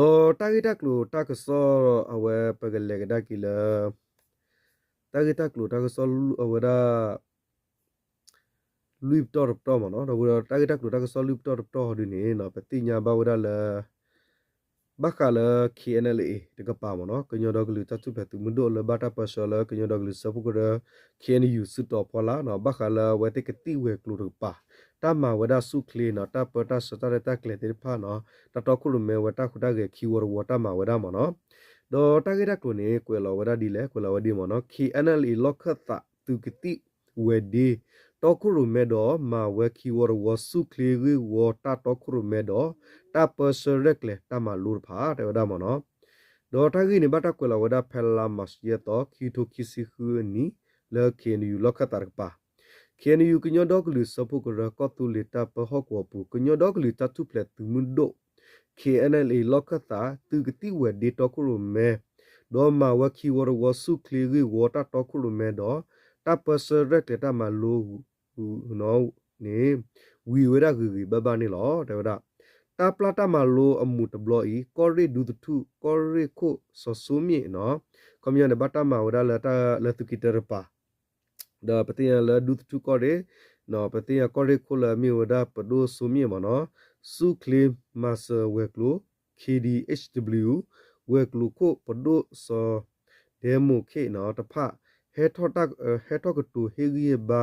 ဒီးတၢ်ဂ့ၢ်တၢ်ကျိၤတၢ်ကစီၣ် အဝဲပကလဲၤကဒါက့ၤလၢ တၢ်ဂ့ၢ်တၢ်ကျိၤတၢ်ကစီၣ်အဝဲဒၣ် လွံၢ်ပတီၢ်တပတီၢ်မ့ၢ်နီၤ. ဒီးတၢ်ဂ့ၢ်တၢ်ကျိၤတၢ်ကစီၣ်လွံၢ်ပတီၢ်တပတီၢ်ဟီဒုန့ၣ် ပသ့ၣ်ညါဘၣ်ဝဲဒၣ်လၢ ဘၣ်ဃးလၢ KNLA တကပၤမ့ၢ်နီၤ ကညီဒီကလုာ်တၢ်ထူၣ်ဖျဲးသုးမုၢ်ဒိၣ်လၢဘၣ်တၢ်ပၢဆှၢလၢကညီဒီကလုာ်စၢဖှိၣ်ကရၢ KNU စုတီၤဖီလာ်နီၤ ဘၣ်ဃးလၢအဝဲသ့ၣ်ကသံၣ်ဝဲၤကျိၤတကပၤ တၢ်မၤဝဲဒၣ်ဆူၣ်ချ့နီၤ တၢ်ပၢတၢ်ဆှၢတၢ်ရဲၣ်တၢ်ကျဲၤသ့ၣ်တဖၣ်နီၤ တၢ်တီခိၣ်ရိၣ်မဲဝဲတၢ်ဟူးတၢ်ဂဲၤခံဝီတဝီတၢ်မၤဝဲဒၣ်မ့ၢ်နီၤ. ဒီးတၢ်ဂ့ၢ်တၢ်ကျိၤန့ၣ် ကွဲးလီၤဝဲဒၣ်ဒ်လဲၣ် ကွဲးလီၤဝဲဒ်မ့ၢ်နီၤ KNLA လီၢ်ခၢၣ်သးသုးကသံၣ်ဝဲၤဒ့ တီခိၣ်ရိၣ်မဲဒီး မၤဝဲခံဝီတဝီဆူၣ်ချ့ဂ့ၢ်ဝီတၢ်တီခိၣ်ရိၣ်မဲဒီး တၢ်ပၢဆှၢရဲၣ်ကျဲၤတၢ်မၤလိတဖၣ် တဲဝဲဒၣ်မ့ၢ်နီၤ. ဒီးတၢ်ဂ့ၢ်န့ၣ် ဘၣ်တၢ်ကွဲးလီၤဝဲဒၣ်ဖဲလါမၢ်ၡးယဲၢ်သီ ခံကထိခံဆံဃုအနံၤ လၢ KNU လီၢ်ခၢၣ်သးတကပၤ KNU ကညီဒီကလုာ်စၢဖှိၣ်ကရၢ ကီၢ်သူလ့ၤတၢ်ပၢဟီၣ်ကဝီၤပူၤ ကညီဒီကလုာ်တၢ်ထူၣ်ဖျဲးသုးမုၢ်ဒိၣ် KNLA လီၢ်ခၢၣ်သး သုးကသံၣ်ဝဲၤဒ့တီခိၣ်ရိၣ်မဲ ဒီးမၤဝဲခံဝီတဝီဆူၣ်ချ့ဂ့ၢ်ဝီတၢ်တီခိၣ်ရိၣ်မဲဒီး တၢ်ပၢဆှၢရဲၣ်ကျဲၤတၢ်မၤလိ န့ၣ် ဝံၤဝဲဒၣ်ဂ့ၤဂ့ၤဘၣ်ဘၣ်န့ၣ်လီၤ. တဲဝဲဒၣ် တၢ်ပျၢ်တၢ်မၤလိအမူးတဘျီအံၤ ကီၢ်ရ့ၣ်ဒူသထူၣ် ကီၢ်ရ့ၣ်ခိၣ်စီၤစိမ့ၣ်နီၤ ခီပညီန့ၣ် ဘၣ်တၢ်မၤဝဲဒၣ်လၢသုးက့တၢတကပၤ ဒီးပသ့ၣ်ညါလၢဒူသထူၣ်ကီၢ်ရ့ၣ် ပသ့ၣ်ညါကီၢ်ရ့ၣ်ခိၣ်လၢအမ့ၢ်ဝဲဒၣ်ပဒိၣ်စိမ့ၣ်မ့ၢ်နီၤ ဆူၣ်ချ့မၤစၢၤဝဲၤကျိၤ K D H W ဝဲၤကျိၤခိၣ်ပဒိၣ်စီၤ ဒဲမိၣ်ခ့ၣ်နီၤ တဖၣ် ဟဲထီၣ်ကတိၤဟ့ၣ်ဂံၢ်ဟ့ၣ်ဘါ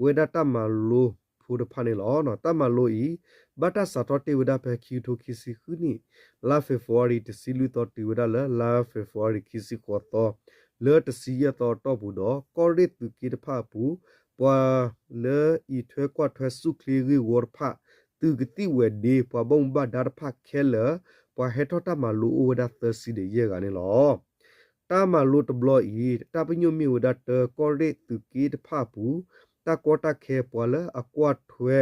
ဝဲဒၣ်တၢ်မၤလိဖိတဖၣ်န့ၣ်လီၤ. တၢ်မၤလိအံၤ ဘၣ်တၢ်စးထီၣ်တ့ၢ်ဝဲဒၣ်ဖဲခံကထိခံဆံဃုနံၣ် လါ February တဆံလွံၢ်သီ တုၤဝဲဒၣ်လၢလါ February ခံဆံဃိးသီ လၢတဆံယဲၢ်သီအတီၢ်ပူၤဒီး ကီၢ်ရ့ၣ်သုးက့တဖၣ်အပူၤ ပှၤလၢအံးထွဲကွၢ်ထွဲဆူၣ်ချ့ဂ့ၢ်ဝီတဖၣ် သုးကသံၣ်ဝဲၤဒ့ ပှၤဘၣ်မူဘၣ်ဒါတဖၣ်ခဲလၢာ် ပှၤဟဲထီၣ်တၢ်မၤလိအိၣ်ဝဲဒၣ်သၢဆံဒီးယဲၢ်ဂၤန့ၣ်လီၤ. တၢ်မၤလိတဘျီအံၤ တၢ်ပညိၣ်မ့ၢ်ဝဲဒၣ်တၢ ကီၢ်ရ့ၣ်သုးက့တဖၣ်အပူၤ တၢ်ကီတၢ်ခဲ ပှၤလၢအကွၢ်ထွဲ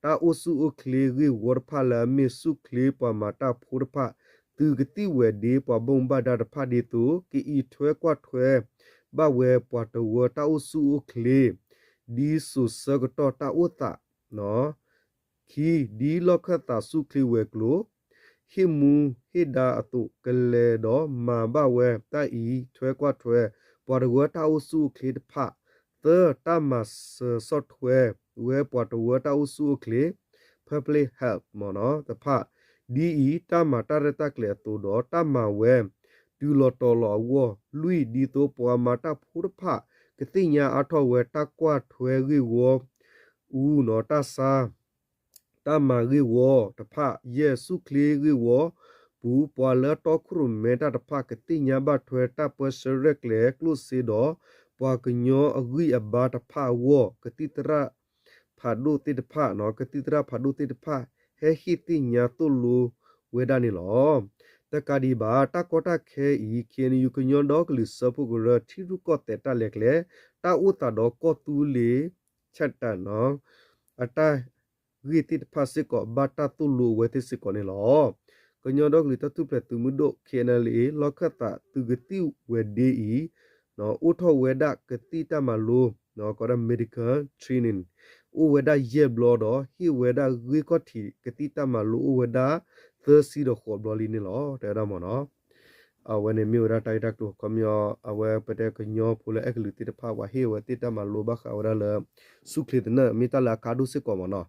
တၢ်အိၣ်ဆူၣ်အိၣ်ချ့ဂ့ၢ်ဝီတဖၣ်လၢအမ့ၢ်ဆူၣ်ချ့ပှၤမၤတၢ်ဖိတဖၣ် သုးကသံၣ်ဝဲၤဒ့ ပှၤဘၣ်မူဘၣ်ဒါတဖၣ်ဒ်သိး ကအံးထွဲကွၢ်ထွဲဘၣ်ဝဲပှၤတဝၢတၢ်အိၣ်ဆူၣ်အိၣ်ချ့ ဒ်စိၤဆၢကတီၢ်တၢ်အိၣ်သး ခံ, ဒ်လီၢ်ခၢၣ်သးဆူၣ်ချ့ဝဲၤကျိၤ ဟ့ၣ်မူဟ့ၣ်ဒါအသိး ကလဲၤဒီးမၤဘၣ်ဝဲတၢ်အံးထွဲကွၢ်ထွဲ ပှၤတဝၢတၢ်အိၣ်ဆူၣ်အိၣ်ချ့တဖၣ်, သၢ, တၢ်မၤစၢၤဆီၣ်ထွဲဝဲပှၤတဝၢတၢ်အိၣ်ဆူၣ်အိၣ်ချ့ public health မ့ၢ်နီၤ တဖၣ်, ဒ်အံၤ တၢ်မၤတၢ်ရဲၣ်တၢ်ကျဲၤအသိးဒီး တၢ်မၤဝဲ တုၤလီၤတီၤလီၤအဂီၢ်, လွံၢ်, ဒ်သိးပှၤမၤတၢ်ဖိတဖၣ် ကသ့ၣ်ညါအါထီၣ်ဝဲတၢ်ကွၢ်ထွဲဂ့ၢ်ဝီ အူနီၤ တၢ်ဆါ တၢ်မၤဂ့ၢ်ဝီတဖၣ်, ယဲၢ်, ဆူၣ်ချ့ဂ့ၢ်ဝီပူၤ ပှၤလၢတီခိၣ်ရိၣ်မဲတၢ်တဖၣ် ကသ့ၣ်ညါဘၣ်ထွဲတၢ်ပၢဆှၢရဲၣ်ကျဲၤကျိၣ်စ့ဒီး ပှၤကညီအဂံၢ်အဘါတဖၣ်အဂီၢ် ကသံၣ်သရၣ်ဖးဒိၣ်သ့ၣ်တဖၣ်, ကသံၣ်သရၣ်ဖးဒိၣ်သ့ၣ်တဖၣ် ဟဲဟ့ၣ်သ့ၣ်ညါသိၣ်လိဝဲဒၣ်န့ၣ်လီၤ. တကးဒံးဘၣ် တၢ်ကီတၢ်ခဲအံၤ ခ့ၣ်အဲၣ်ယူၣ် ကညီဒီကလုာ်စၢဖှိၣ်ကရၢ ထံရူၢ်ကီၢ်သဲးတၢ်လဲၤကျဲ တၢ်အိၣ်သးဒီးကီၢ်သူလ့ၤ ဆၣ်တၢ်နီၤ အတၢ်ဂ့ၢ်သ့ၣ်တဖၣ်စ့ၢ်ကီး ဘၣ်တၢ်သိၣ်လိအဝဲသ့ၣ်စ့ၢ်ကီးန့ၣ်လီၤ. ကညီဒီကလုာ်တၢ်ထူၣ်ဖျဲးသုးမုၢ်ဒိၣ် ခ့ၣ်အဲၣ်အလ်အ့ လီၢ်ခၢၣ်သးသုးကသံၣ်ဝဲၤဒ့အံၤ အိၣ်ထီၣ်ဝဲဒၣ်ကသံၣ်တၢ်မၤလိ ကိးဒၣ် medical training အိၣ်ဝဲဒၣ်ယဲၢ်ဘျီဒီး ဟ့ၣ်ဝဲဒၣ်ဂ့ၢ်ခီၣ်ထံးကသံၣ်တၢ်မၤလိအိၣ်ဝဲဒၣ် သၢဆံဒီးဃိးဘျီလံန့ၣ်လီၤ တဲဝဲဒၣ်မ့ၢ်နီၤ. အဝဲန့ၣ်မ့ၢ်ဝဲဒၣ်တၢ်ဂ့ၢ်တၢ်ကျိၤ ခီပညီ အဝဲပတဲကညီဖိလၢအဲၣ်ကလုာ်သ့ၣ်တဖၣ် ပှၤဟ့ၣ်ဝဲသ့ၣ်တၢ်မၤလိဘၣ်ဃးဝဲဒၣ်လၢ ဆူၣ်ချ့သနၢၣ် မ့ၢ်တၢ်လၢအကါဒိၣ်စ့ၢ်ကီးမ့ၢ်နီၤ.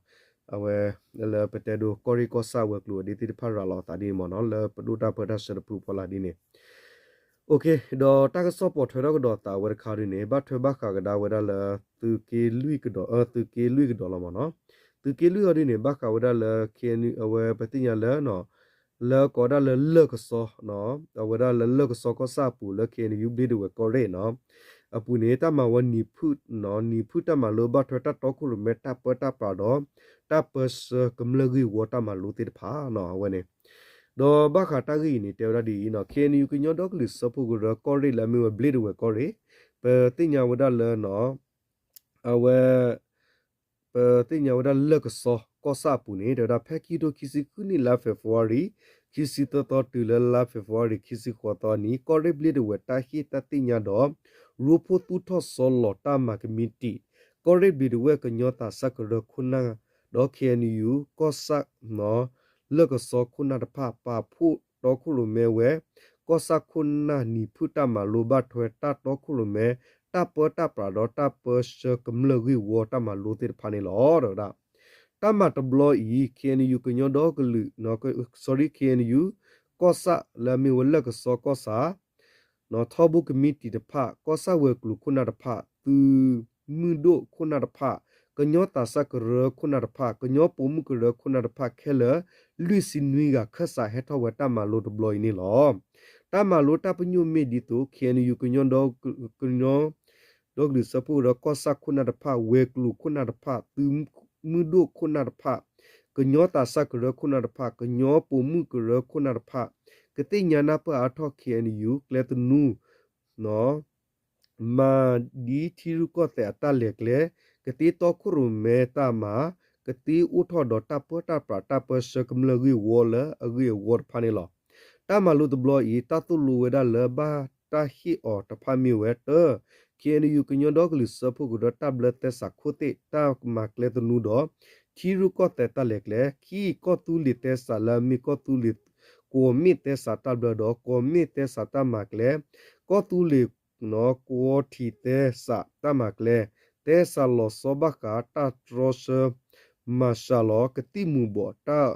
အဝဲ လၢပတဲဒိ ကီၢ်ရ့ၣ်ကီၢ်ဆၣ်ဝဲၤကျိၤဝဲၤဒ့သ့ၣ်တဖၣ်ရၤလီၤအသးဒ်န့ၣ်မ့ၢ်နီၤ လၢပဒိၣ်တၢ်ပၢတၢ်ဆှၢတဖုဖီလာ်ဒ်န့ၣ် ဒီးတၢ်ကစီၣ်ပိာ်ထွဲထီၣ်ကဒီးသးဝဲတခါဒ်န့ၣ် ဘၣ်ထွဲဘၣ်ဃးကဒါဝဲဒၣ်လၢ သုးက့လွံၢ်ကဒီး သုးက့လွံၢ်ကဒီးလီၤမ့ၢ်နီၤ. သုးက့လွံၢ်အီၤဒ်န့ၣ် ဘၣ်ဃးဝဲဒၣ်လၢ ခ့ၣ်အဲၣ်ယူၣ် အဝဲပသ့ၣ်ညါလၢ လၢကိးဝဲဒၣ်လၢလၢၢ်ကစီ အဝဲဒၣ်လၢလၢၢ်ကစီကီၢ်ဆၣ်အပူၤလၢ ခ့ၣ်အဲၣ်ယူၣ် ဘျ့ဒဝဲၢ်ကီၢ်ရ့ၣ်နီၤ အပူၤန့ၣ် တၢ်မၤဝဲနံၤဖုၣ် နံၤဖုၣ်တၢ်မၤလိဘၣ်ထွဲတၢ်တီခိၣ်ရိၣ်မဲတၢ်ပၢတၢ်ပြးဒီး တၢ်ပၢဆှၢကမျၢၢ်ဂ့ၢ်ဝီတၢ်မၤလိသ့ၣ်တဖၣ်နီၤ အဝဲန့ၣ် ဒီးဘၣ်ဃးတၢ်ဂ့ၢ်အံၤန့ၣ် တဲဝဲဒၣ်ဒ်အံၤနီၤ ခ့ၣ်အဲၣ်ယူၣ် ကညီဒီကလုာ်စၢဖှိၣ်ကရၢကီၢ်ရ့ၣ်လၢအမ့ၢ်ဝဲဘျ့ဒဝဲၢ်ကီၢ်ရ့ၣ် ပသ့ၣ်ညါဝဲဒၣ်လၢ အဝဲ ပသ့ၣ်ညါဝဲဒၣ်လၢၢ်ကစီကီၢ်ဆၣ်အပူၤန့ၣ် တဲဝဲဒၣ်ဖဲခံကထိခံဆံဃုနံၣ် လါ February ခံဆံသၢသီတုၤလၢလါ February ခံဆံဃိးသီအနံၤ ကီၢ်ရ့ၣ်ဘျ့ဒဝဲၢ်တၢ်ဟ့ၣ်တၢ်သ့ၣ်ညါဒီး ရိဖှိၣ်သူၣ်ထီၣ်ဆီလီၤတၢ်မၤကမံးတံာ် ကီၢ်ရ့ၣ်ဘျ့ဒဝဲၢ်ကညီသးစၢ်ကရၢခိၣ်နၢ် ဒီး ခ့ၣ်အဲၣ်ယူၣ် ကီၢ်ဆၣ် လၢၢ်ကစီခိၣ်နၢ်တဖၣ် ပာ်ဖှိၣ်တီခိၣ်ရိၣ်မဲဝဲ ကီၢ်ဆၣ်ခိၣ်နၢ်နံၤဖုၣ်တၢ်မၤလိဘၣ်ထွဲတၢ်တီခိၣ်ရိၣ်မဲ တၢ်ပၢတၢ်ပြးဒီးတၢ်ပၢဆှၢကမျၢၢ်ဂ့ၢ်ဝီတၢ်မၤလိသ့ၣ်တဖၣ်န့ၣ်လီၤ တဲဝဲဒၣ် တၢ်မၤတဘျီအံၤ ခ့ၣ်အဲၣ်ယူၣ် ကညီဒီကလုာ် sorry ခ့ၣ်အဲၣ်ယူၣ် ကီၢ်ဆၣ်လၢအမ့ၢ်ဝဲလၢၢ်ကစီကီၢ်ဆၣ် ထီဘိကမံးတံာ်တဖၣ် ကီၢ်ဆၣ်ဝဲၤကျိၤခိၣ်နၢ်တဖၣ် သုးမုၢ်ဒိၣ်ခိၣ်နၢ်တဖၣ် ကညီသးစၢ်ကရၢခိၣ်နၢ်တဖၣ် ကညီပိာ်မုၣ်ကရၢခိၣ်နၢ်တဖၣ်ခဲလၢာ် လွံၢ်ဆံနွံဂၤခၢၣ်စးဟဲထီၣ်ဝဲတၢ်မၤလိတဘျီအံၤန့ၣ်လီၤ. တၢ်မၤလိတၢ်ပညိၣ်မ့ၢ်ဒ်သိး ခ့ၣ်အဲၣ်ယူၣ် ကညီ ကညီ ဒီကလုာ်စၢဖှိၣ်ကရၢကီၢ်ဆၣ်ခိၣ်နၢ်တဖၣ် ဝဲၤကျိၤခိၣ်နၢ်တဖၣ် သုးမုၢ်ဒိၣ်ခိၣ်နၢ်တဖၣ် ကညီသးစၢ်ကရၢခိၣ်နၢ်တဖၣ် ကညီပိာ်မုၣ်ကရၢခိၣ်နၢ်တဖၣ် ကသ့ၣ်ညါနၢ်ပၢၢ်အါထီၣ် ခ့ၣ်အဲၣ်ယူၣ် ကျဲသနူ မၤဒ်ထံရူၢ်ကီၢ်သဲးအတၢ်လဲၤကျဲ ကသ့တီခိၣ်ရိၣ်မဲတၢ်မၤ ကသ့အိၣ်ထီၣ်ဒီးတၢ်ပၢတၢ်ပြးတၢ်ပၢဆှၢကမျၢၢ်ဂ့ၢ်ဝီလၢအဂ့ၢ်အဝီတဖၣ်န့ၣ်လီၤ. တၢ်မၤလိတဘျီအံၤ တၢ်သိၣ်လိဝဲဒၣ်လၢဘၣ်တၢ်ဟ့ၣ်အီၤတဖၣ်မ့ၢ်ဝဲ တၢ ခ့ၣ်အဲၣ်ယူၣ် ကညီဒီကလုာ်စၢဖှိၣ်ကရၢ တၢ်ဘျၢသဲစးခိၣ်သ့ၣ် တၢ်မၤကျဲသနူဒီး ထံရူၢ်ကီၢ်သဲးတၢ်လဲၤကျဲ ခံ ကီၢ်သူလ့ၤသဲစးလၢအမ့ၢ်ကီၢ်သူလ့ၤ ကွီၢ်မ့ၣ်သဲစးတၢ်ဘျၢဒီး ကွီၢ်မ့ၣ်သဲစးတၢ်မၤကျဲ ကီၢ်သူလ့ၤ ကွီၢ်ထံးသဲစးတၢ်မၤကျဲ သဲစးလီၤဆီဘၣ်ဃးတၢ်တြီဆၢ မၤစှၤလီၤကသံၣ်မူၤဘှီး တၢ်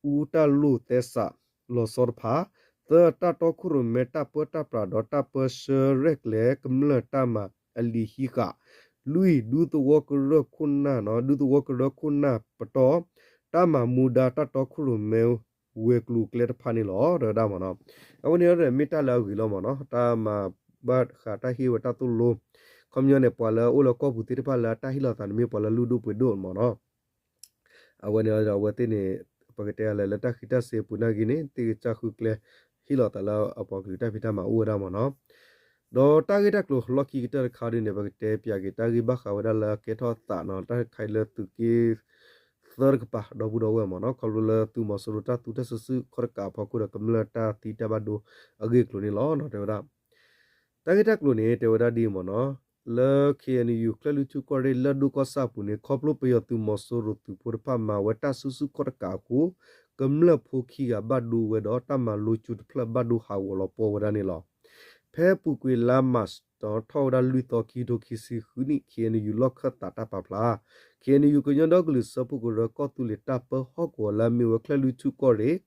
အူတၢ်လိၣ်သဲစးလီၤဆီတဖၣ် သၢ တၢ်တီခိၣ်ရိၣ်မဲတၢ်ပၢတၢ်ပြးဒီးတၢ်ပၢဆှၢရဲၣ်ကျဲၤကမျၢၢ်တၢ်မၤအလံာ်ဟံးဃာ်, လွံၢ် ဒူသဝီကရၢခိၣ်နၢ်, ဒူသဝီကရၢခိၣ်နၢ်ပတီၢ် တၢ်မၤမူဒါတၢ်တီခိၣ်ရိၣ်မဲဝဲၤကျိၤကျဲတဖၣ်န့ၣ်လီၤ တဲဝဲဒၣ်မ့ၢ်နီၤ. အဝဲန့ၣ်ဒီးမ့ၢ်တၢ်လၢအဂ့ၤလီၤမ့ၢ်နီၤ, တၢ်မၤဘၣ်ဃးတၢ်ဟ့ၣ်ဝဲတၢ်သိၣ်လိ, ခီပညီန့ၣ် ပှၤလၢအအိၣ်လၢကီၢ်ပူၤသ့ၣ်တဖၣ်လၢအတၢ်ဟ့ၣ်လီၤသးန့ၣ်မ့ၢ်ပှၤလၢလုၢ်ဒိၣ်ပှ့ၤဒိၣ်မ့ၢ်နီၤ. အဝဲန့ၣ်ဒီးအဝဲသ့ၣ်န့ၣ် ပကတဲလဲၣ် လၢတၢ်ဃံးတၢ်စ့ၤအပူၤနာ်က့န့ၣ် သ့ၣ်ကစၢ်ဃုကျဲ ဟ့ၣ်လီၤသးလၢအပှၤကလုာ်တၢ်ဖံးတၢ်မၤအိၣ်ဝဲဒၣ်မ့ၢ်နီၤ. ဒီးတၢ်ဂ့ၢ်တၢ်ကျိၤလီၢ်ခံကတၢၢ်တခါဒ်န့ၣ် ပကတဲပၠးက့ၤတၢ်ဂ့ၢ်ဘၣ်ဃးဝဲဒၣ်လၢကဲထီၣ်သးနီၤ, တၢ်ခါအံၤလၢသုးက့ သၢတကပၤ ဒီပုၢ်ဒီဝဲၢ်မ့ၢ်နီၤ, ခီဖျိလၢသုးမီၤစိရိၤတၢ်သူတၢ်စုဆူၣ်ခီၣ်တကးအဖီခိၣ်ဒီးကမျၢၢ်တၢ်သံတၢ်ဘၣ်ဒိအဂ့ၢ်အကျိၤန့ၣ်လီၤ. တဲဝဲဒၣ် တၢ်ဂ့ၢ်တၢ်ကျိၤန့ၣ် တဲဝဲဒၣ်ဒ်အံၤမ့ၢ်နီၤ, လၢ ခ့ၣ်အဲၣ်ယူၣ် ကၠဲၣ်လွံၢ်ထူၣ်ကီၢ်ရ့ၣ် လၢၢ်ဒိၣ်ကီၢ်ဆၣ်အပူၤန့ၣ် ခီဖျိပယီၤသုးမီၤစိရိၤသုးဖိတဖၣ်မၤဝဲတၢ်စုဆူၣ်ခီၣ်တကးအဃိ ကမျၢၢ်ဖိခံဂၤဘၣ်ဒိဝဲဒီး တၢ်မၤလိကၠိတဖျၢၣ်ဘၣ်ဒိဟးဂီၤလီၤပှီၢ်ဝဲဒၣ်န့ၣ်လီၤ. ဖဲအပူၤကွံာ်လါမၢ်ၡး ထီၣ်ဝဲဒၣ်လွံၢ်သီ ခံကထိခံဆံဃုနံၣ် ခ့ၣ်အဲၣ်ယူၣ် လီၢ်ခၢၣ်သးတၢ်ပာ်ဖျါ, ခ့ၣ်အဲၣ်ယူၣ် ကညီဒီကလုာ်စၢဖှိၣ်ကရၢ ကီၢ်သူလ့ၤတၢ်ပၢဟီၣ်ကဝီၤလၢအမ့ၢ်ဝဲ ကၠဲၣ်လွံၢ်ထူၣ်ကီၢ်ရ့ၣ်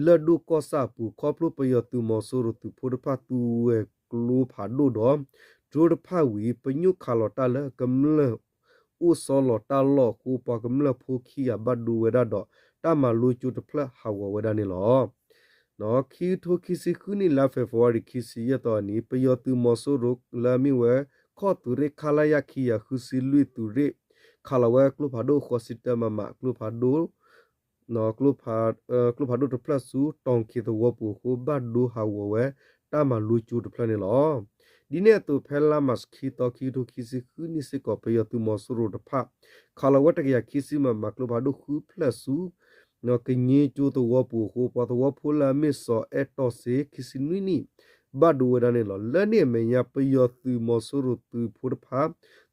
လၢၢ်ဒိၣ်ကီၢ်ဆၣ်အပူၤ ခီဖျိပယီၤသုးမီၤစိရိၤသုးဖိတဖၣ်သူဝဲၤကျိဖးဒိၣ်ဒီး ဒြိတဖၣ်ဝံၤ ပညိၣ်ခးလီၤတၢ်လၢကမျၢၢ်အိၣ်ဆီလီၤတၢ်လီၢ်အဃိ ပှၤကမျၢၢ်ဖိခံဂၤဘၣ်ဒိဝဲဒၣ်ဒီး တၢ်မၤလိကၠိတဖျၢၣ်ဟးဂီၤဝဲဒၣ်န့ၣ်လီၤ. ခံကထိခံဆံဃုနံၣ် လါဖ့ၤဘြူၤအါရံၤ ခံဆံယဲၢ်သီအနံၤ ပယီၤသုးမီၤစိရိၤလၢအမ့ၢ်ဝဲ ခီၣ်သုးရ့ၣ် ခလရ ခံကယၤဃုဆံလွံၢ်သုးရ့ၣ် ခးလီၤဝဲကျိဖးဒိၣ် ဃိးဆံတၢ မမ ကျိဖးဒိၣ် ကျိဖးဒိၣ်တဖျၢၣ်ဆူ တီၣ်ခ့သဝီပူၤအဃိ ဘၣ်ဒိဟးဂီၤဝဲတၢ်မၤလိကၠိတဖျၢၣ်န့ၣ်လီၤ. ဒ်န့ၣ်အသိး ဖဲလါမၢ်ၡး ခံသီ ခံကထိခံဆံဃုနံၣ်စ့ၢ်ကီး ပယီၤသုးမီၤစိရိၤတဖၣ် ခးလီၤဝဲတကယၤခံဆံ မမ ကျိဖးဒိၣ်ဃုဖျၢၣ်ဆူ ကည့ကၠိသဝီပူၤအဃိ ပှၤသဝီဖိလၢအမ့ၢ်စီၤအဲၣ်တီၢ်စ့ ခံဆံနွံနံၣ် ဘၣ်ဒိဝဲဒၣ်န့ၣ်လီၤ. လၢန့ၣ်အမဲာ်ညါ ပယီၤသုးမီၤစိရိၤသုးဖိတဖၣ်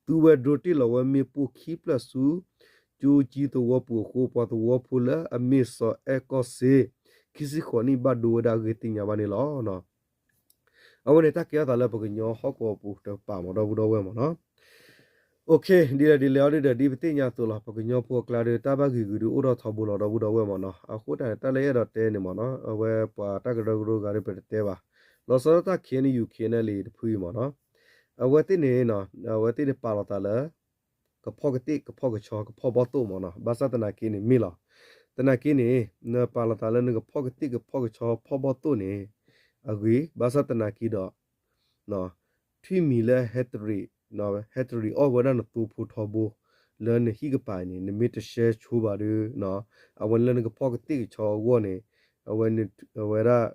သူဝဲဒြိတ့ၢ်လီၤဝဲမ့ၣ်ပိၢ်ခံဖျၢၣ်ဆူ ကၠိကၠံသဝီပူၤအဃိ ပှၤသဝီဖိလၢအမ့ၢ်စီၤအဲၣ်တီၢ်စ့ ခံဆံဃိးနံၣ် ဘၣ်ဒိဝဲဒၣ်အဂ့ၢ်သ့ၣ်ညါဘၣ်န့ၣ်လီၤ. အဝဲန့ၣ်တၢ်ကဲထီၣ်သးလၢပကညီဟီၣ်ကဝီၤပူၤတကပၤမ့ၢ် ဒီပုၢ်ဒီဝဲၢ်မ့ၢ်နီၤ. ဒ်လဲၣ်ဒ်လဲၣ်အီၤဒ်ဒီး ဒ်ပသ့ၣ်ညါအသိးလီၤ. ပကညီဖိအကျါဒီး တၢ်ဘၣ်ဂံာ်ဂုာ်ဒုးအိၣ်ထီၣ်ထီဘိလီၤ ဒီပုၢ်ဒီဝဲၢ်မ့ၢ်နီၤ. အဃိတၢ်န့ၣ် တၢ်လၢယအဲၣ်ဒိးတဲန့ၣ်မ့ၢ်နီၤ အဝဲပှၤတၢ်ကရၢကရိဂၤဒီး ပတတဲဘၣ်. လီၤဆီဒၣ်တၢ် ခ့ၣ်အဲၣ်ယူၣ် ခ့ၣ်အဲၣ်ယူၣ်လ့ၣ် တဖုအံၤမ့ၢ်နီၤ. အဝဲသ့ၣ်န့ၣ် အဝဲသ့ၣ်န့ၣ်ပာ်လီၤသးလၢ ကဖီၣ်ကသ့ၣ် ကဖီၣ်ကဆီ ကဖီၣ်ဘီၣ်သိၣ်မ့ၢ်နီၤ. ဘၣ်ဆၣ်သနာ်က့န့ၣ်မ့ၢ်လီၤ. သနာ်က့န့ၣ် နပာ်လီၤသးလၢနကဖီၣ်ကသ့ၣ် ကဖီၣ်ကဆီ ဖီၣ်ဘီၣ်သိၣ်န့ၣ် အဂ့ၤ ဘၣ်ဆၣ်သနာ်က့ဒီး ထွံၣ်မံၤလၢဟဲတရံး ဟဲတရံးအီၣ်ဝဲဒၣ်နသိဖိထီဘိ လၢနဟံၣ်ကပၤန့ၣ် နမ့ၢ်တရှဲဆိဘၣ်ဒီး အဝဲလၢနကဖီၣ်ကသ့ၣ်ကဆီအဂီၢ်န့ၣ် အဝဲ အဝဲဒၣ်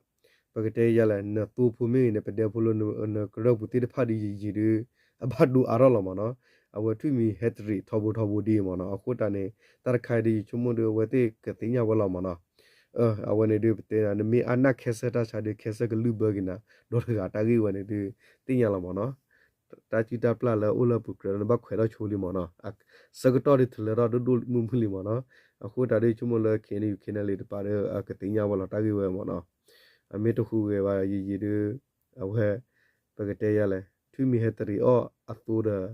ပကတဲယၤလဲၣ် နသိဖိမ့ၢ်ဂ့ၤ နပဒဲဖိလၢနကရၢၢ်ပူၤသ့ၣ်တဖၣ်ဒီးယံာ်ယံာ်ဒီး အဘၣ်ဒိအါထီၣ်လီၤမ့ၢ်နီၤ. အဝဲထွံၣ်မံၤဟဲတရံးထီဘိထီဘိဒ်အံၤမ့ၢ်နီၤ. အဃိတၢ်န့ၣ် တၢ်တခါအံၤဒီးယဆိကမိၣ်ဒီး အဝဲသ့ၣ်ကသ့ၣ်ညါဝဲလီၤမ့ၢ်နီၤ. အဝဲန့ၣ်ဒုးပတဲနၤ နမ့ၢ်အါနၢ်ခဲစၢၢ်တၢ်ဆါဒီး ခဲစၢၢ်ကလုၢ်ဘၢက့ၤနၤ ဒီတဂၤတၢ်ဂ့ၢ်ဝဲန့ၣ်ဒုး သ့ၣ်ညါလီၤမ့ၢ်နီၤ. တၢ်စုၣ်တၢ်ပျၢ်လၢအိၣ်လၢပူၤကြၢးဒီး နဘၣ်ခွဲးထီၣ်ဆိလံမ့ၢ်နီၤ. ဆၢကတီၢ်ဒုးထလၢထီၣ်ဒိၣ်ဒိၣ်မုၢ်မုၢ်လံမ့ၢ်နီၤ. အဃိတၢ်ဒုးဆိကမိၣ်လၢ ခ့ၣ်အဲၣ်ယူၣ် ခ့ၣ်အဲၣ်ယူၣ်လ့ၣ် တပၤဒီး အကသ့ၣ်ညါဝဲလီၤတၢ်ဂ့ၢ်ဝဲမ့ၢ်နီၤ. အမ့ၢ်တဟူးဂဲၤဘၣ်ယံာ်ယံာ်ဒီး အဝဲ ပကတဲယၤလဲၣ် ထွံၣ်မံၤဟဲတရံးအီၣ်အသိဒီး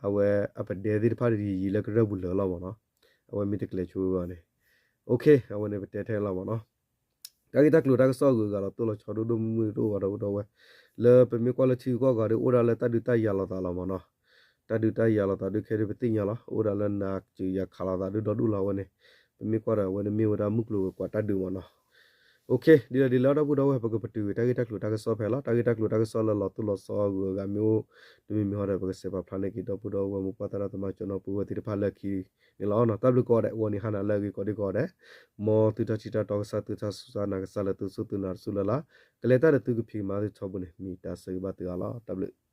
အဝဲအပဒဲသ့ၣ်တဖၣ်ဒီးယံာ်ယံာ်လၢကရၢၢ်ပူၤလၢာ်လီၤမ့ၢ်နီၤ. အဝဲမ့ၢ်တကျဲၤဆိဝဲဘၣ်န့ၣ် အဝဲန့ၣ်ပတဲထဲလီၤမ့ၢ်နီၤ. တၢ်ဂ့ၢ်တၢ်ကျိၤတၢ်ကစီၣ်အဂုၤအဂၤလီၤတိၢ်လီၤဆီဒိၣ်ဒိၣ်မုၢ်မုၢ်တအိၣ်ဘၣ်ဒီပုၢ်ဒီဝဲၢ်. လၢပမ့ၢ်ကွၢ်လၢထံဂုၤကီၢ်ဂၤဒီး အိၣ်ဒၣ်လၢတၢ်ဒုးတၢ်ယၤလိာ်သးလီၤမ့ၢ်နီၤ. တၢ်ဒုးတၢ်ယၤလိာ်သးဒုးခဲဒုးပသ့ၣ်ညါလီၤ. အိၣ်ဒၣ်လၢနၤစၢၤယၤခးလိာ်သးဒုးဒီဒူၣ်လီၤဝဲန့ၣ်. ပမ့ၢ်ကွၢ်ဒီးအဝဲန့ၣ်မ့ၢ်ဝဲဒၣ်မုၢ်ကျိၤဝဲၤကွာ်တၢ်ဒုးမ့ၢ်နီၤ. ဒ်လဲၣ်ဒ်လဲၣ်ဒီပုၢ်ဒီဝဲၢ် ပကပတုာ်ကွံာ်တၢ်ဂ့ၢ်တၢ်ကျိၤတၢ်ကစီၣ်ဖဲလီၤ. တၢ်ဂ့ၢ်တၢ်ကျိၤတၢ်ကစီၣ်လၢလီၤတိၢ်လီၤဆီအဂုၤအဂၤမ့ၢ်အိၣ် တမံၤမံၤဟီဒီး ပကစဲးပာ်ဖျါန့ၢ်က့ၤဒီပုၢ်ဒီဝဲၢ်မိၢ်ပၢ်သရၣ်သမါ ကၠီနီၢ်ပုၢ်ဝဲၢ်သ့ၣ်တဖၣ်လၢခံန့ၣ်လီၤ. တၢ်ဘျုးကိးဂၤဒဲး ဂီၤနံၤဟါနၤလၢအဂ့ၤကိးဒံကိးဂၤဒဲး. မ်သုတၢ်ထံၣ်တၢ်တီကစၢ် သုတၢ်စူၢ်တၢ်နာ်ကစၢ်လၢသုစူၢ်သုနာ်တစူၢ်လၢ်လၢ် ကလဲၤတၢ်ဒီးသုကဖံးကမၤသုထီဘိန့ၣ် မ့ၢ်တၢ်ဆၢဂ့ၤဘၣ်သုဂၤလီၤ. တၢ်ဘျုး